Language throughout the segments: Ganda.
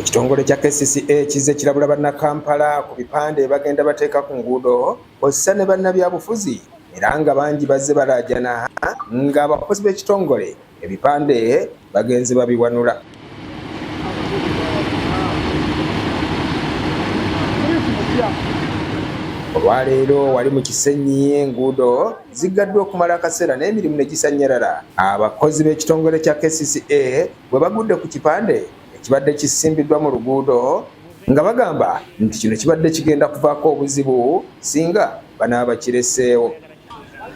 Ekitongole kya KCCA kizze kirabula Bannakampala ku bipande bagenda bateeka ku nguudo kw'ossa ne bannabyabufuzi, era nga bangi bazze balaajana ng'abakozi b'ekitongole ebipande bagenze babiwanula. Olwaleero wali mu Kisenyi enguudo ziggaddwa okumala akaseera n'emirimu ne gisannyalala. Abakozi b'ekitongole kya KCCA bwe bagudde ku kipande ekibadde kisimbiddwa mu luguudo nga bagamba nti kino kibadde kigenda kuvaako obuzibu singa banaaba kireseewo.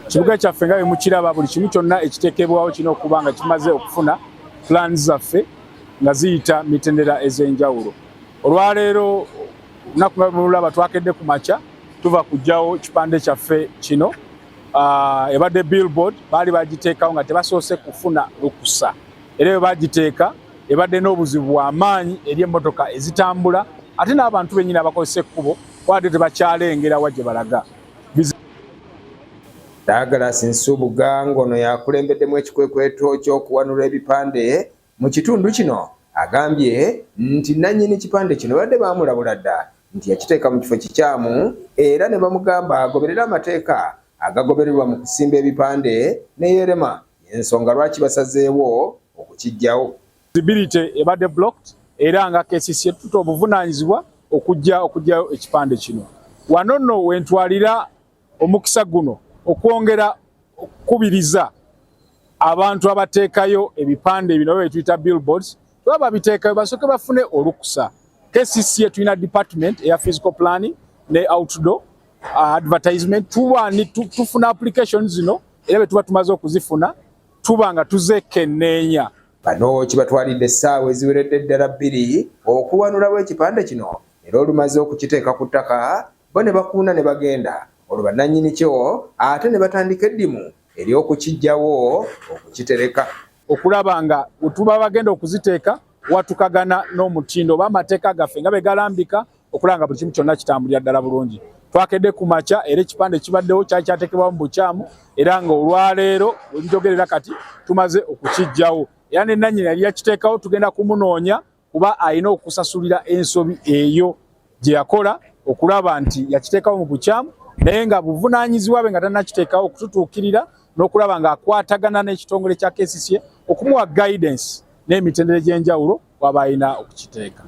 Kibuga kyaffe nga bwe mukiraba, buli kimu kyonna ekiteekebwawo kirina okuba nga kimaze okufuna plans zaffe nga ziyita mitendera ez'enjawulo. Olwaleero olunaku nga mulaba twakedde ku makya tuva kuggyawo kipande kyaffe kino. Ebadde billboard, baali bagiteekawo nga tebasoose kufuna lukusa, era bwe bagiteeka ebadde n'obuzibu bw'amaanyi eri emmotoka ezitambula ate n'abantu bennyini abakozesa ekkubo wadde tebakyalengera wa gye balaga. Douglas Nsubuga ng'ono yakulembeddemu ekikwekweto ky'okuwanula ebipande mu kitundu kino agambye nti nannyini kipande kino badde baamulabula dda nti yakiteeka mu kifo kikyamu, era ne bamugamba agoberere amateeka agagobererwa mu kusimba ebipande ne yeerema, ensonga lwaki basazeewo okukiggyawo. Visibility ebadde blocked, era nga KCCA tuta obuvunaanyizibwa okuggyayo ekipande kino. Wano nno wentwalira omukisa guno okwongera okukubiriza abantu abateekayo ebipande bino bye tuyita billboards, tuba babiteekayo basooke bafune olukusa. KCCA tulina department eya physical planning ne outdoor advertisement. Tuba tufuna applications zino, era bwe tuba tumaze okuzifuna tuba nga tuzekenneenya. Bano kibatwalidde essaawa eziweredde ddala 2 okuwanulawo ekipande kino, era olumaze okukiteeka ku ttaka bo ne bakuuna ne bagenda, olwo bannannyini kyo ate ne batandika eddimu ery'okukiggyawo okukitereka. Okulaba nga wetuba bagenda okuziteeka watukagana n'omutindo oba amateeka gaffe nga bwe galambika, okulaba nga buli kimu kyonna kitambulira ddala bulungi. Twakedde ku makya era ekipande kibaddewo kyali kyateekebwawo mu bukyamu, era nga olwaleero wenjogerera kati tumaze okukiggyawo, era ne nannyini yali yakiteekawo tugenda kumunoonya kuba alina okusasulira ensobi eyo gye yakola okulaba nti yakiteekawo mu bukyamu, naye nga buvunaanyizibwa bwe nga tannakiteekawo okututuukirira n'okulaba ng'akwatagana n'ekitongole kya KCCA okumuwa guidance n'emitendera egy'enjawulo waba alina okukiteeka.